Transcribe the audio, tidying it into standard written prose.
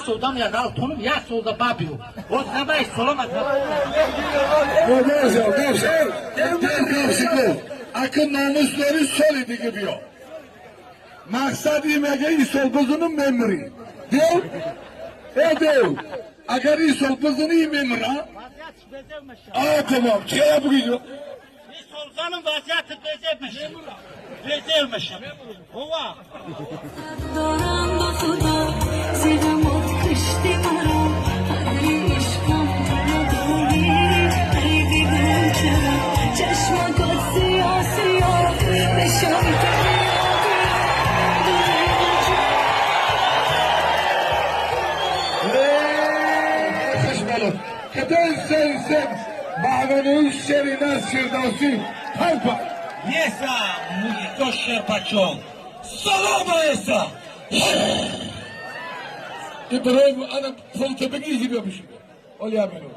Одам я галтонум, як сол да бабиё. Оз набай соломат. Бошад, бошад. Ака номус дорӣ, соли дига биё. Мақсад ин мега, ин сол бизанам, мемирӣ. Дев? Э, дев. Агар ин сол бизанӣ, мемира. А, тамом. Чия бугӣ? Солзанам, вазъиятат безеб меша. Безеб меша. Ова. Дорам ба худо, зи ғамот кушти маро, қадри ишқам ту надорӣ. Ай, бигӯ, чаро чашмакот сиёҳ сиёҳ бешам ту биё, биё. Хушбало. Кадан сен сен маъванои шери нас ширдоси парпа. Еса, мужико шерпачон. Салома, еса. Иброҳим, ана пулта бигири, биё бишин. Оли амину.